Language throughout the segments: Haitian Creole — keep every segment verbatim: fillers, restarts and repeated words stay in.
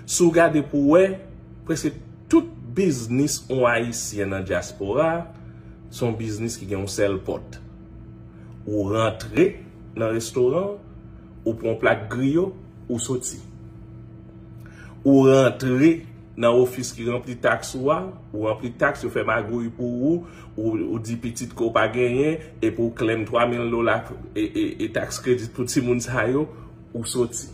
Si w gade pou w wè, prèske tout biznis yon Ayisyen nan dyaspora a, se yon biznis ki gen yon sèl pòt. Ou rantre nan restoran, ou pran yon plat griyo, ou soti. Ou rantre nan ofis ki ranpli taks ou a, ou ranpli taks, yo fè magouy pou ou, ou, ou di pitit ke w pa genyen, epi w claim twa mil dola e, e, e tax credit pou timoun sa yo, ou soti.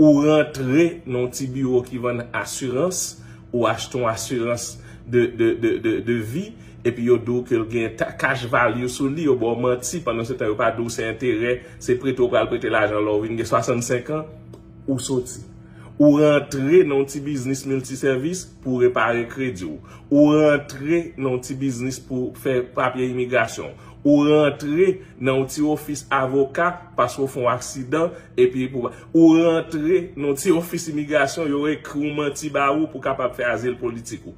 Ou rantre nan yon ti biwo ki vann asirans, ou achte yon asirans de, de, de, de, de vi, epi yo di w ke l gen ta-, cash value sou li, yo ba w manti, pandan se tan yo pa di w se enterè, se prete w pral prete lajan lè w vin gen swasannsenk an, ou soti. Ou rantre nan yon ti biznis miltisèvis pou w repare kredi w. Ou rantre nan yon ti biznis pou fè papye imigrasyon. Ou rantre nan yon ti ofis avoka paske w fè yon aksidan, epi pou, ou rantre nan yon ti ofis imigrasyon, yo ekri w manti ba ou pou kapab fè azil politik ou.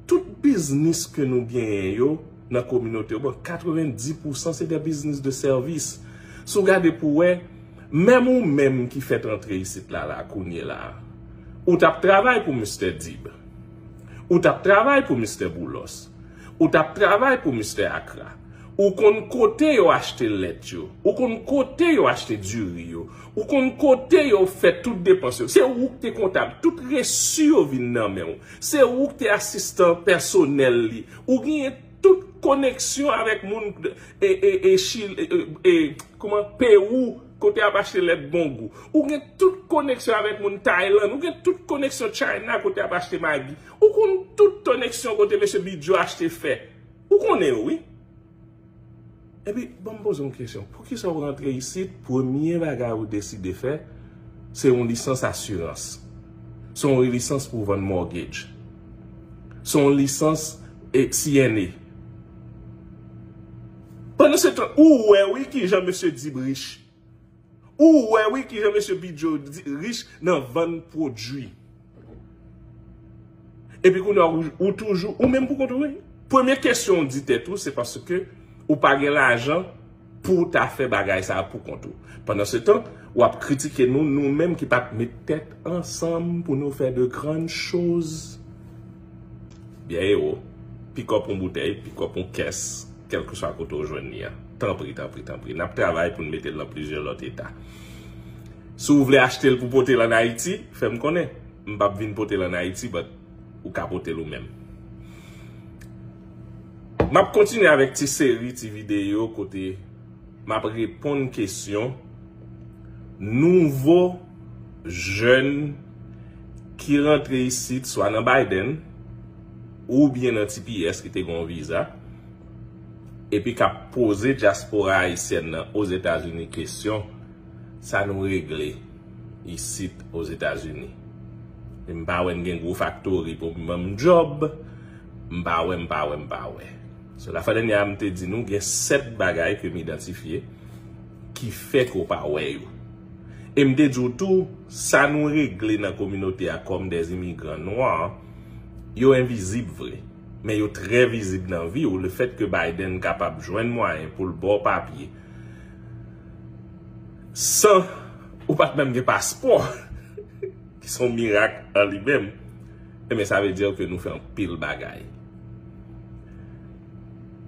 Tout biznis ke nou genyen yo nan kominote yo, bon, katrevendis pousan se de biznis de sèvis. Si w gade pou w wè, menm ou menm ki fèt antre isit la, la, kounye la, ou t ap travay pou Mistè Dib. Ou t ap travay pou Mistè Boulos. Ou t ap travay pou Mistè Akra. Ou konn kote yo achte lèt yo. Ou konn kote yo achte diri yo. Ou konn kote yo fè tout depans yo. Se ou ki te kontab. Tout resi yo vin nan men w. Se ou ki te asistan pèsonèl li. Ou genyen tout koneksyon avèk moun, e, e, e, Chil-, e, e, e, kòman, Pewou, kote y ap achte lèt Bongou. Ou gen tout koneksyon avèk moun Taylann. Ou gen tout koneksyon China, kote y ap achte Magi. Ou konn tout koneksyon kote mesye Bidjo achte fè. Ou konnen yo, wi. Epi, ban m poze yon kesyon. Poukisa w rantre isit, premye bagay ou deside fè, se yon lisans asirans? Se yon lisans pou vann mortgage. Se yon lisans, e, C N A. Pandan se tan, ou wè, wi, kijan mesye Dib rich. Ou wè, wi, kijan mesye Bidjo di-, rich nan vann pwodui. Epi kounye a, ou, ou toujou, ou menm pou kont ou, wi. Premye kesyon w di tèt ou, se paske ou pa gen lajan pou w ta fè bagay sa a pou kont ou. Pandan se tan, w ap kritike nou, nou menm ki pa t met tèt ansanm pou nou fè de grann choz. Byen ewo, pikòp yon boutèy, pikòp yon kès, kèlkeswa kote w jwenn li a. Tanpri, tanpri, tanpri. N ap travay pou n mete l nan plizyè lòt eta. Si w vle achte l pou pote l ann Ayiti, fè m konnen. M p ap vin pote l ann Ayiti, but ou ka pote l ou menm. M ap kontinye avèk ti seri, ti videyo kote m ap reponn kesyon nouvo jèn ki rantre isit, swa nan Biden oubyen nan T P S ki te gen yon viza, epi k ap poze dyaspora ayisyèn nan Ozetazini kesyon, sa nou regle isit Ozetazini. M pa wè n gen gwo faktori pou m ban m djòb. M pa wè, m pa wè, m pa wè. So, lafwa dènyè a, m te di nou, gen sèt bagay ke m idantifye ki fè ke w pa wè yo. E m te di w tou, sa nou regle nan kominote a kòm dè imigran nwa, yo envizib vre. Men yo trè vizib nan vi w, lefèt ke Biden kapab jwenn mwayen pou l ba w papye san ou pa t menm gen paspò, ki se yon mirak an li menm, ebyen, sa vle di ke nou fè anpil bagay.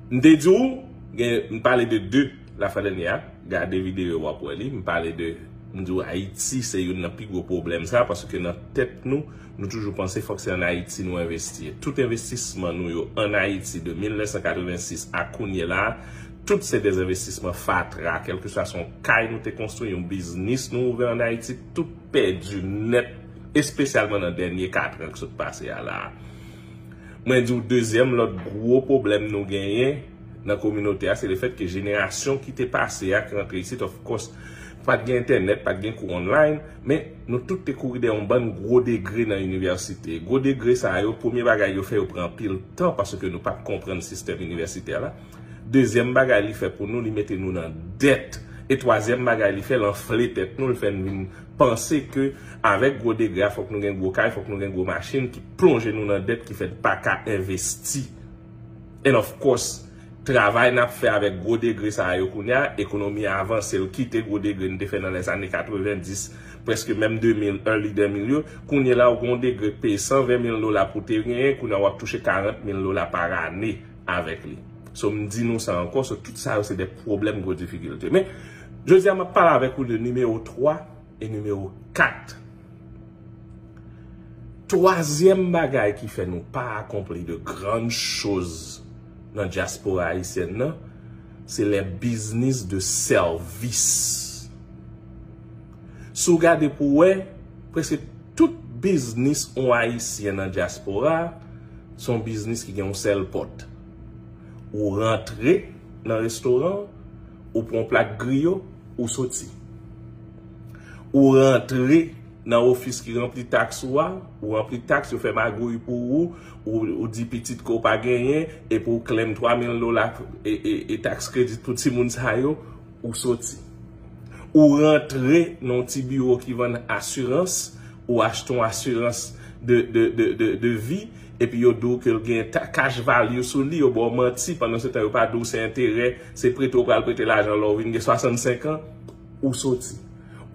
M te di w, gen, m pale de de, lafwa dènyè a, gade videyo w ap wè li, m pale de, m di w Ayiti se youn nan pi gwo pwoblèm sa, paske nan tèt nou, nou toujou panse fòk se ann Ayiti nou envesti. Tout envestisman nou yo ann Ayiti de mil nèf san katrevensis a kounye la, tout se de envestisman fatra, kèlkeswa se yon kay nou te konstwi, yon biznis nou ouvè ann Ayiti, tout pèdi nèt, espesyalman nan dènye kat an ki sot pase a la. Mwen di w, dezyèm lòt gwo pwoblèm nou genyen nan kominote a, se lefèt ke jenerasyon ki te pase a, ki rantre isit, of course, pa t gen entènèt, pa t gen kou online, men nou tout te kouri dèyè yon bann gwo degre nan inivèsite. Gwo degre sa yo, premye bagay yo fè, yo pran anpil tan paske nou pa t konprann sistèm inivèsitè la. Dezyèm bagay li fè pou nou, li mete nou nan dèt. E twazyèm bagay li fè, l anfle tèt nou, l fè n vin panse ke avèk gwo degre a, fòk nou gen gwo kay, fòk nou gen gwo machin, ki plonje nou nan dèt, ki fè n pa ka envesti. And of course, travay n ap fè avèk gwo degre sa yo kounye a, ekonomi a avanse, l kite gwo degre n te fè nan lèzane katrevenndis, Prèske menm de mil, early de mil yo, kounye la ou gen yon degre k peye san ven mil dola pou te genyen, kounye a w ap touche karant mil dola par ane avèk li. So, m di nou sa ankò, so, tout sa yo se de pwoblèm gwo difikilte. Men, jodi a, m ap pale avèk ou de nimewo twa e nimewo kat. Twazyèm bagay ki fè nou pa akonpli de grann choz nan dyaspora ayisyèn nan, se les business de service. Si w gade pou w wè, prèske tout biznis yon Ayisyen nan dyaspora, se yon biznis ki gen yon sèl pòt. Ou rantre nan restoran, ou pran yon plat griyo, ou soti. Ou rantre nan ofis ki ranpli taks ou a, ou ranpli taks, yo fè magouy pou ou, ou, ou di pitit ke w pa genyen, epi w claim twa mil dola e, e, e taks kredi pou timoun sa yo, ou soti. Ou rantre nan yon ti biwo ki vann asirans, ou achte yon asirans de, de, de, de, de vi, epi yo di w ke l gen ta-, cash value sou li, yo ba w manti, pandan se tan yo pa di w se enterè, se prete w pral prete lajan lè w vin gen swasannsenk an, ou soti.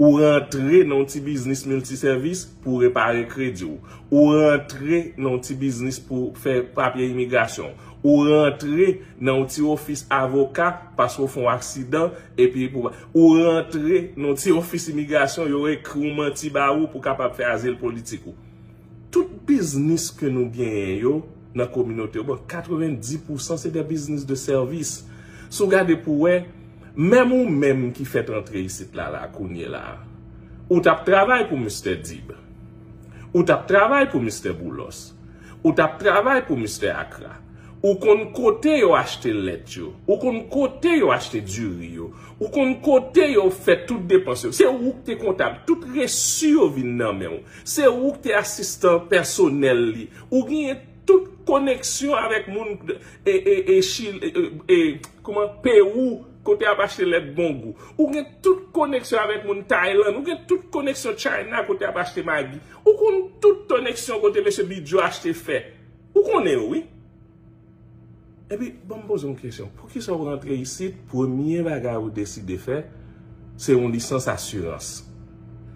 Ou rantre nan yon ti biznis miltisèvis pou w repare kredi w. Ou rantre nan yon ti biznis pou fè papye imigrasyon. Ou rantre nan yon ti ofis avoka paske w fè yon aksidan, epi pou, ou rantre nan yon ti ofis imigrasyon, yo ekri yon manti ba ou pou kapab fè azil politik ou. Tout biznis ke nou genyen yo nan kominote yo, bon, katrevendis pousan se de biznis de sèvis. Si w gade pou wè, menm ou menm ki fèt antre isit la, la, kounye la, ou t ap travay pou Mistè Dib. Ou t ap travay pou Mistè Boulos. Ou t ap travay pou Mistè Akra. Ou konn kote yo achte lèt yo. Ou konn kote yo achte diri yo. Ou konn kote yo fè tout depans yo. Se ou k te kontab. Tout resi yo vin nan men w. Se ou k te asistan pèsonèl li. Ou genyen tout koneksyon avèk moun, e, e, e, Chil-, e, e, e, kòman, Pewou, kote y ap achte lèt Bongou. Ou gen tout koneksyon avèk moun Taylann. Ou gen tout koneksyon China, kote y ap achte Magi. Ou konn tout koneksyon kote mesye Bidjo achte fè. Ou konnen yo, wi. Epi, ban m poze yon kesyon. Poukisa w rantre isit, premye bagay ou deside fè, se yon lisans asirans?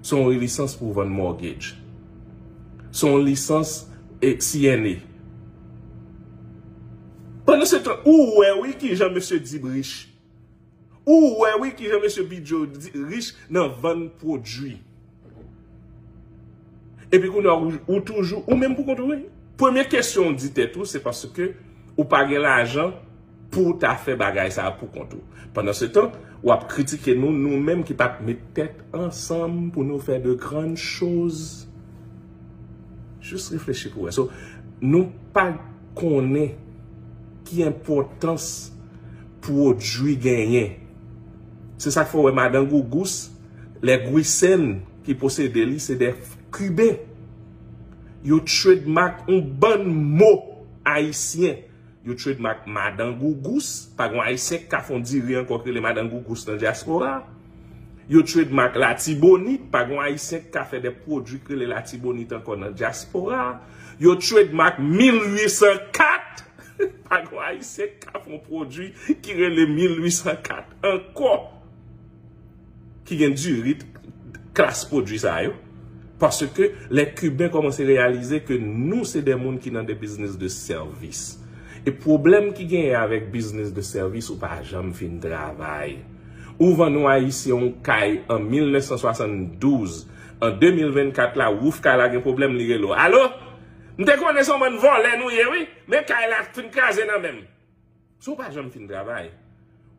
Se yon lisans pou vann mortgage. Se yon lisans, e, C N A. Pandan se tan, ou wè, wi, kijan mesye Dib rich. Ou wè, wi, kijan mesye Bidjo di-, rich nan vann pwodui. Epi kounye a, ou, ou toujou, ou menm pou kont ou, wi. Premye kesyon w di tèt ou, se paske ou pa gen lajan pou w ta fè bagay sa a pou kont ou. Pandan se tan, w ap kritike nou, nou menm ki pa t met tèt ansanm pou nou fè de grann choz. Jis reflechi pou wè. So, nou pa konnen ki enpòtans pwodui genyen. Se sa k fè w wè madan Gougous, lè Gwisen ki posede li, se de Kiben. Yo trademark yon bann mo ayisyen. Yo trademark madan Gougous, pa gen Ayisyen k ka fè yon diri ankò k rele madan Gougous nan dyaspora. Yo trademark Latibonit, pa gen Ayisyen k ka fè de pwodui k rele Latibonit ankò nan dyaspora. Yo trademark mil uit san kat, pa gen Ayisyen k ka fè yon pwodui ki rele mil uit san kat ankò, ki gen diri klas pwodui sa yo. Paske lè Kiben kòmanse reyalize ke nou se de moun ki nan de biznis de sèvis. E pwoblèm ki genyen avèk biznis de sèvis, ou pa janm fin travay. Ou vann yon Ayisyen yon kay an mil nèf san swasanndouz, an de mil vennkat la, wouf kay la gen pwoblèm, li rele w. Alo? M te konnen se yon bann vòlè nou ye, wi, men kay la fin kraze nan men m. Si w pa janm fin travay.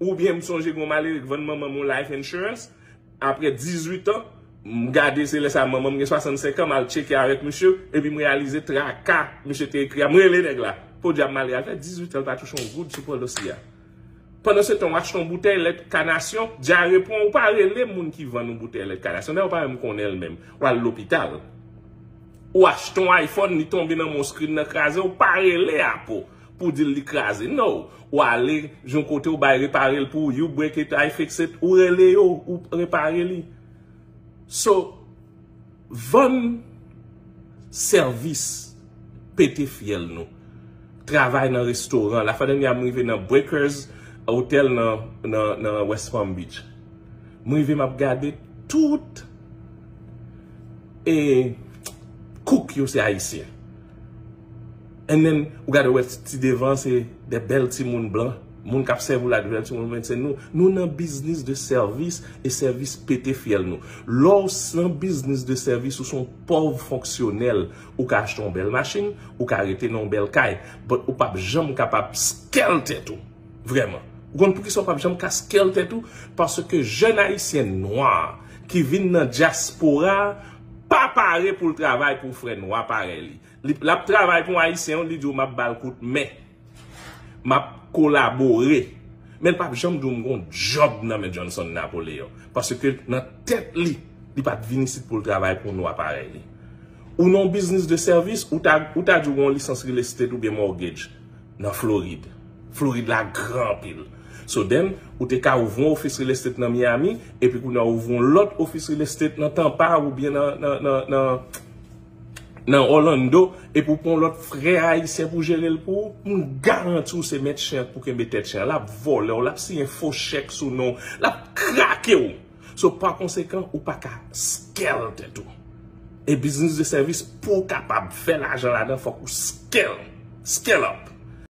Oubyen m sonje gen yon malere k vann manman m yon life insurance, apre dizuit an, m gade se lè sa manman m gen swasannsenk an, m al tcheke avèk misye, epi m reyalize traka misye te ekri a. M rele nèg la. Podyab malere a fè dizuit an, l pa touche yon goud sou pòlis li a. Pandan se tan, w achte yon boutèy lèt kanasyon, dyare pran w, ou pa rele moun ki vann yon boutèy lèt kanasyon. Dayè, ou pa menm konnen l menm. W al lopital. Ou achte yon iPhone, li tonbe nan men w, screen nan kraze, ou pa rele Apple pou di l li kraze. No. Ou ale yon kote, ou bay repare l pou ou, you break it, I fix it, ou rele yo, ou repare li. So, vann sèvis, pete fyèl nou. Travay nan restoran. Lafwa dènyè a, m rive nan Breakers Hotel nan, nan, nan West Palm Beach. M rive, m ap gade tout e, cook yo se ayisyen. And then, ou gade wè ti devan se de bèl timoun blan. Moun k ap sèvi w la de bèl timoun blan, se nou. Nou nan biznis de sèvis e sèvis pete fyèl nou. Lè w nan biznis de sèvis, ou se yon pòv fonksyonèl, ou ka achte yon bèl machin, ou ka rete nan yon bèl kay, but ou p ap janm kapab scale tèt ou. Vrèman. Ou konn poukisa w p ap janm ka scale tèt ou? Paske jèn ayisyen nwa ki vin nan dyaspora pa pare pou l travay pou frè nwa parèy li. Li, l ap travay pou ayisyen, li di w, "M ap ba l kout men. M ap kolabore." Men l p ap janm di w, "M gon djòb nan men Johnson Napoleon." Paske nan tèt li, li pa t vin isit pou l travay pou nwa parèy li. Ou nan yon biznis de sèvis, ou ta, ou ta di w gon lisans real estate oubyen mortgage nan Florid. Florid la gran anpil. So then, ou te ka ouvri yon ofis real estate nan Miami, epi kounye a ouvri yon lòt ofis real estate nan Tampa oubyen nan, nan, nan, nan, nan Orlando, epi w pran yon lòt frè ayisyen pou jere l pou ou, m garanti w se mèt chen an k pou kenbe tèt chen an. L ap vòlè w, l ap siyen fo chèk sou non w, l ap krake w. So, pa konsekan, ou pa ka scale tèt ou. E biznis de sèvis, pou w kapab fè lajan ladan, fòk ou scale. Scale up.